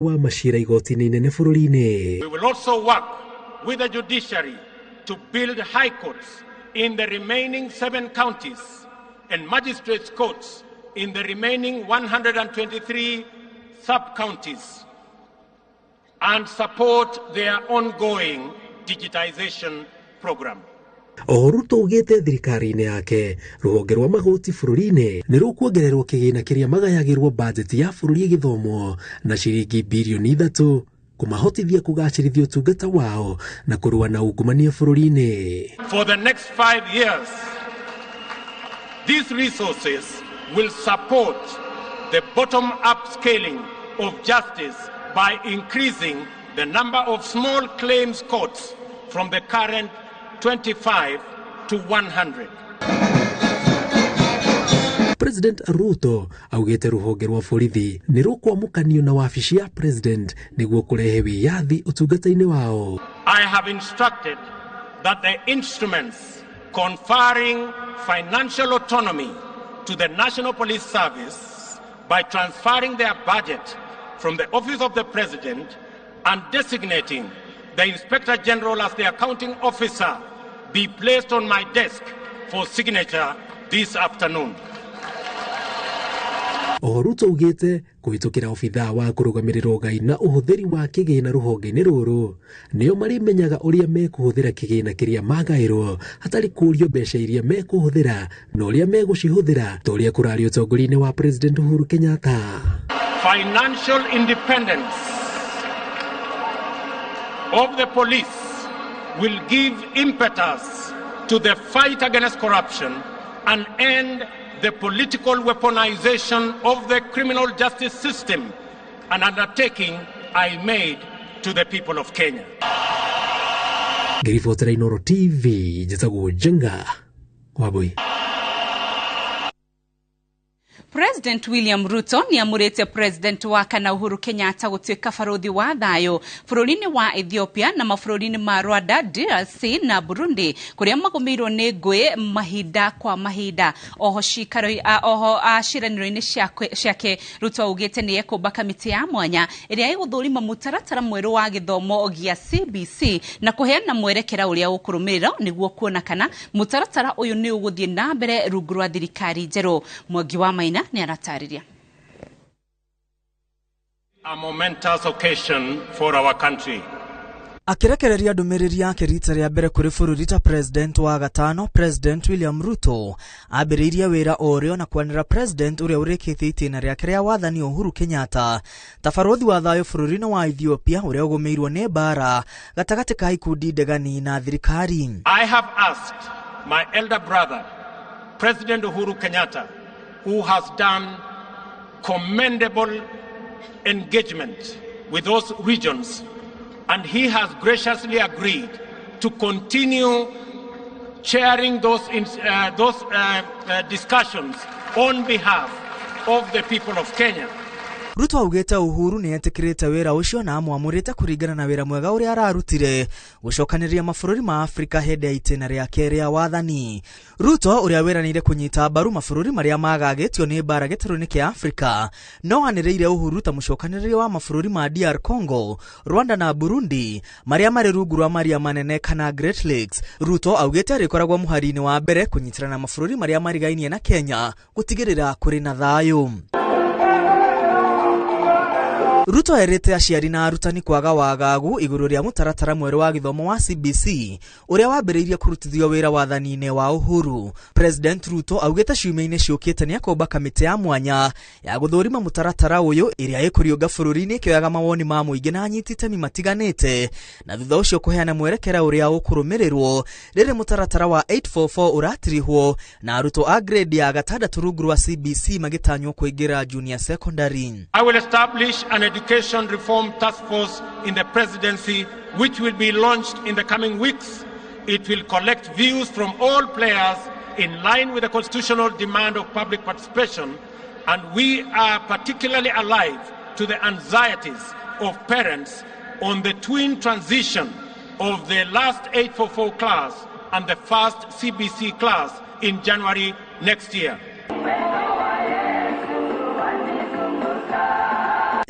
Wa macira igoti-inĩ inene bũrũri-inĩ. We will also work with the judiciary to build high courts in the remaining 7 counties and magistrates courts in the remaining 123 sub-counties and support their ongoing digitization program. Oho Ruto augĩte thirikari-inĩ yake rũhonge rwa magoti bũrũri-inĩ nĩ rũkuongererwo kĩgĩna kĩrĩa magayagĩrwo bajeti ya bũrũri ĩgĩthomwo na ciringi birioni 3 kũmahotithia kũgacĩrithia ũtungata wao na kũrũa na ungumania bũrũri-inĩ. For the next 5 years, these resources will support the bottom-up scaling of justice by increasing the number of small claims courts from the current 25 to 100. President Ruto augĩte rũhonge rwa borithi nĩ rũkwamũkanio na wabici ya President nĩguo kũrehe wĩyathi ũtungata-inĩ wao. I have instructed that the instruments conferring financial autonomy to the National Police Service by transferring their budget from the Office of the President and designating the Inspector General as the accounting officer be placed on my desk for signature this afternoon. Oho Ruto augĩte kũhĩtũkĩra obithaa wa kũrũgamĩrĩra ũgai na ũhũthĩri wa kĩgĩna rũhonge-inĩ rũrũ nĩo marĩmenyaga ũrĩa mekũhũthĩra kĩgĩna kĩrĩa magaĩrwo hatarĩ kũũrio mbeca iria mekũhũthĩra na ũrĩa megũcihũthĩra ta ũrĩa kũrarĩ ũtongoria-inĩ wa President Uhuru Kenyatta. Financial independence of the police will give impetus to the fight against corruption and end the political weaponization of the criminal justice system, an undertaking I made to the people of Kenya. Ngĩribotera Inooro TV, njĩtagwo Njenga Wambui. President William Ruto nĩ amũrĩte President wa kana Uhuru Kenyatta gũtuĩka barũthi wa thayũ bũrũri-inĩ wa Ethiopia na mabũrũri-inĩ ma Rwanda, DRC na Burundi kũrĩa magũmĩirwo nĩ ngũĩ mahinda kwa mahinda. Oho ciĩranĩro-inĩ ciake Ruto augĩte nĩ ekũmba kamĩtĩ ya mwanya ĩrĩa ĩgũthũrima mũtaratara mwerũ wa gĩthomo gĩa CBC na kũheana mwerekera ũrĩa ũkũrũmĩrĩrwo nĩguo kuona kana mũtaratara ũyũ nĩ ũgũthiĩ na mbere rungu rwa thirikari njerũ. Mwangi wa Maina nĩ aratarĩria. A momentous occasion for our country. Akĩrekereria ndũmĩrĩri yake rita rĩa mbere kũrĩ bũrũri ta President wa gatano, President William Ruto ambĩrĩirie wĩra o rĩo na kwanĩra President ũrĩa ũrĩkĩtie itĩna rĩake rĩa wathani Uhuru Kenyatta ta barũthi wa thayũ bũrũri-inĩ wa Ethiopia ũrĩa ũgũmĩirwo nĩ mbara gatagatĩ ka ikundi ndegani na thirikari. I have asked my elder brother, President Uhuru Kenyatta, who has done commendable engagement with those regions, and he has graciously agreed to continue chairing those discussions on behalf of the people of Kenya. Ruto augĩte Uhuru nĩ etĩkĩrĩte wĩra ũcio na amwamũrĩte kũringana na wĩra mwega ũrĩa ararutire gũcokanĩrĩria mabũrũri ma Afrika hĩndĩ ya itĩna rĩake rĩa wathani. Ruto ũrĩa wĩranĩire kũnyita mbaru mabũrũri marĩa magagĩtio nĩ mbara gĩtarũ-inĩ kĩa Afrika no anĩrĩire Uhuru ta mũcokanĩrĩria wa mabũrũri ma DR Congo, Rwanda na Burundi marĩa marĩ rungu rwa maria manene kana Great Lakes. Ruto augĩte arĩkoragwo mũhari-inĩ wa mbere kũnyitana na mabũrũri marĩa marigainie na Kenya gũtigĩrĩra kũrĩ na thayũ. Ruto erĩte aciari na arutani kwaga wagagu igũrũ rĩa mũtaratara mwerũ wa gĩthomo wa CBC ũrĩa wambĩrĩirie kũrutithio wĩra wathani-inĩ wa Uhuru. President Ruto augĩte ciumia-inĩ ciũkĩte nĩ akũmba kamĩtĩ ya mwanya ya gũthũrima mũtaratara ũyũ ĩrĩa ĩkũriũnga bũrũri-inĩ ĩkĩoyaga mawoni ma mũingĩ na anyiti itemi matiganĩte na thutha ũcio kũheana mwerekera ũrĩa ũkũrũmĩrĩrwo rĩrĩ mũtaratara wa 844 ũratirihwo na arutwo a grade ya gatandatũ rungu rwa CBC magĩtanywo kũingĩra junior secondary. I will establish an Education Reform Task Force in the presidency, which will be launched in the coming weeks. It will collect views from all players in line with the constitutional demand of public participation, and we are particularly alive to the anxieties of parents on the twin transition of the last 844 class and the first CBC class in January next year.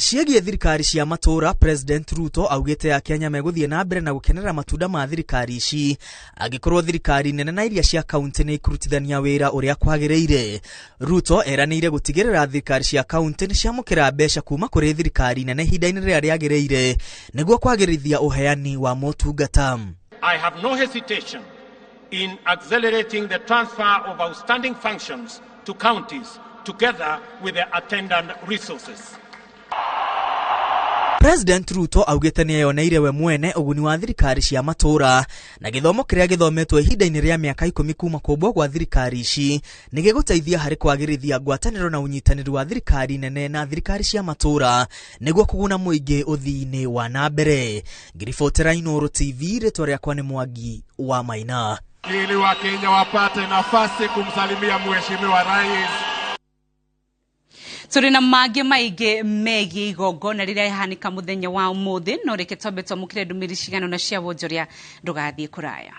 Ciĩgiĩ thirikari cia matũũra, President Ruto augĩte Akenya megũthiĩ na mbere na gũkenera matunda ma thirikari ici angĩkorwo thirikari nene na iria cia kaunti nĩ ikurutithania wĩra ũrĩa kwagĩrĩire. Ruto eranĩire gũtigĩrĩra thirikari cia kaunti nĩ ciamũkĩra mbeca kuma kũrĩ thirikari nene ihinda-inĩ rĩrĩa rĩagĩrĩire nĩguo kwagĩrithia ũheani wa motungata. I have no hesitation in accelerating the transfer of outstanding functions to counties together with the attendant resources. President Ruto augĩte nĩ eyoneire we mwene ũguni wa thirikari cia matũũra na gĩthomo kĩrĩa gĩthometwo ihinda-inĩ rĩa mĩaka 10 kuma kũmbwo gwa thirikari ici nĩ gĩgũteithia harĩ kwagĩrithia ngwatanĩro na ũnyitanĩri wa thirikari nene na thirikari cia matũũra nĩguo kũguna mũingĩ ũthii-inĩ wa na mbere. Ngiribotera Inooro TV, rĩtwa rĩakwa nĩ Mwangi wa Maina. Ili Wakenya wapate nafasi kumsalimia Mheshimiwa Rais. Tũrĩ na mangĩ maingĩ megiĩ igongona rĩrĩa rĩhanĩka mũthenya wa ũmũthĩ, no reke twambe twamũkĩre ndũmĩrĩri cigana ũna cia wonjoria. Ndũgathiĩ kũraya.